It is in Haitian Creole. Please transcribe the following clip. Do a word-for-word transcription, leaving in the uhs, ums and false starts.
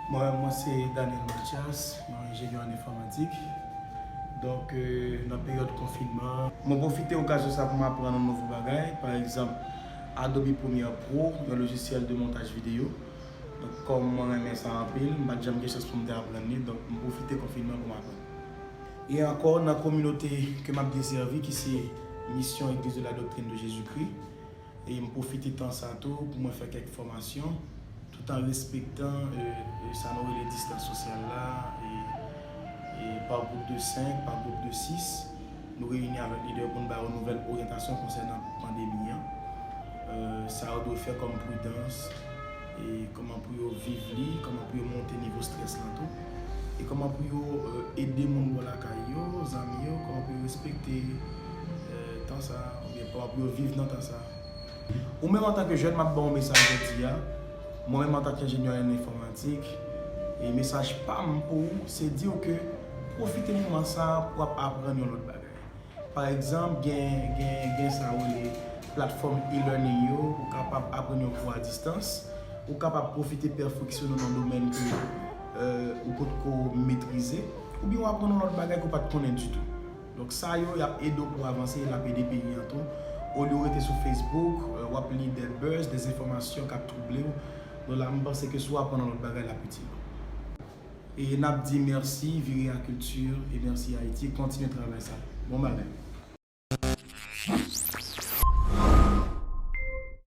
Mwen, mwen se Daniel Mathias, yon enjenyè an enfòmatik. Donk, euh, nan peryòd konfinman, mwen pwofite okazyon sa pou m aprann yon nouvo bagay. Pa egzanp, Adobe Premiere Pro, yon lojisyèl de montaj videyo. Donk, kòm mwen renmen sa anpil, m pa t janm gen chans pou m te aprann li, donk m pwofite konfinman pou m aprann. E ankò, nan kominote ke m ap desèvi, ki se Mission Église de la Doctrine de Jésus-Christ, e m pwofite tan sa tou pou mwen fè kèk fòmasyon, tout an respektan, euh, euh, sa nou rele distans sosyal la, e, e pa gwoup de senk, pa gwoup de sis, nou reyini avèk lidè pou n ba yo nouvèl oryantasyon konsènan pandemi an. Euh, sa yo dwe fè kòm pridans, e kòman pou yo viv li, kòman pou yo monte nivo strès lan tou, e kòman pou yo, euh, ede moun bò lakay yo, zanmi yo, kòman pou yo respekte, euh, tan sa, oubyen kòman pou yo viv nan tan sa. Ou menm antanke jèn, m ap ba w mesaj jodi a. Mwen menm antanke enjenyè an enfòmatik, e mesaj pa m pou ou, se di w ke pwofite moman sa a pou w ap aprann yon lòt bagay. Pa egzanp, gen, gen, gen sa yo rele platfòm e-learning yo, ou kapab aprann yon kou a distans, ou kapab pwofite pèfeksyone w nan domèn ke, euh, ou potko metrize, oubyen w aprann yon lòt bagay ke w pa t konnen ditou. Donk sa yo, y ap ede w pou w avanse, e l ap ede peyi an tou. Olye w rete sou Facebook, euh, w ap li de buzz, de enfòmasyon k ap twouble w. Donk la, m panse ke si w aprann yon lòt bagay, l ap itil ou. E n ap di mèsi, Vire a Kilti, e mèsi Ayiti, kontinye travay sa. Bon bagay.